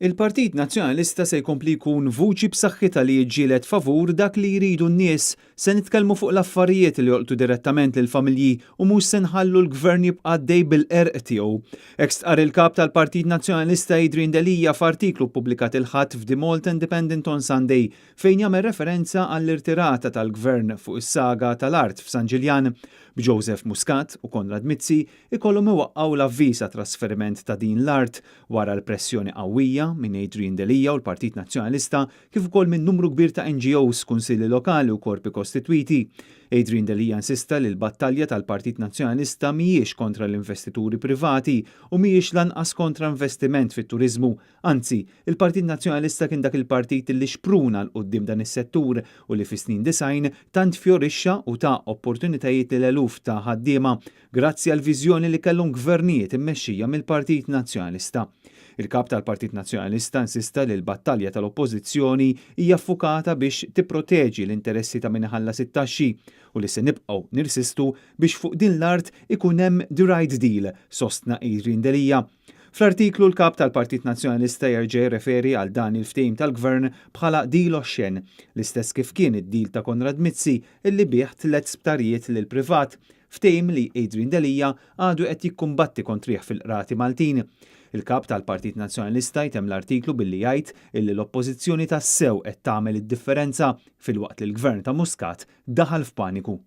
Il-Partit Nazzjonalista se jkompli jkun vuċi b'saħħitha li jiġġieled favur dak li jridu n-nies. Se nitkellmu fuq l-affarijiet li jolqtu direttament lill-familji u mhux se nħallu l-Gvern jibqa' għaddej bil-qerq tiegħu. Hekk stqarr il-Kap tal-Partit Nazzjonalista Adrian Delia f'artiklu ppubblikat il-Ħadd f'The Malta Independent on Sunday fejn jagħmel referenza għall-irtirata tal-Gvern fuq is-saga tal-art f'San Ġiljan, b'Joseph Muscat u Konrad Mizzi ikollhom iwaqqgħu l-avviż għat-trasferiment ta' din l-art wara l-pressjoni qawwija minn Adrian Delia u l-Partit Nazzjonalista kif ukoll minn numru kbir ta' NGOs, kunsilli lokali u korpi kostitwiti. Adrian Delia insista li l-battalja tal-Partit Nazzjonalista mhijiex kontra l-investituri privati u mhijiex lanqas kontra investiment fit-turiżmu. Anzi, il-Partit Nazzjonalista kien dak il-partit li xpruna 'l quddiem dan is-settur u li fis-snin 90 tant fjorixxa u ta opportunitajiet lil eluf ta' ħaddiema grazzi għall-viżjoni li kellhom gvernijiet immexxija mill-Partit Nazzjonalista. Il-Kap tal-Partit Nazzjonalista insista li l-battalja tal-Oppożizzjoni hija ffukata biex tipproteġi l-interessi ta' min iħallas it-taxxi u li se nibqgħu nirsistu biex fuq din l-art ikun hemm the right deal, sostna Adrian Delia. Fl-artiklu l-Kap tal-Partit Nazzjonalista jerġa' jirreferi għal dan il-ftehim tal-Gvern bħala deal oxxen, l-istess kif kien id-deal ta' Konrad Mizzi illi biegħ tlett sptarijiet lill-privat, ftehim li Adrian Delia għadu qed jikkumbatti kontrih fil-qrati Maltin. Il-Kap tal-Partit Nazzjonalista jtemm l-artiklu billi jgħid illi l-Oppożizzjoni tassew qed tagħmel id-differenza filwaqt li l-Gvern ta' Muscat daħal f'paniku.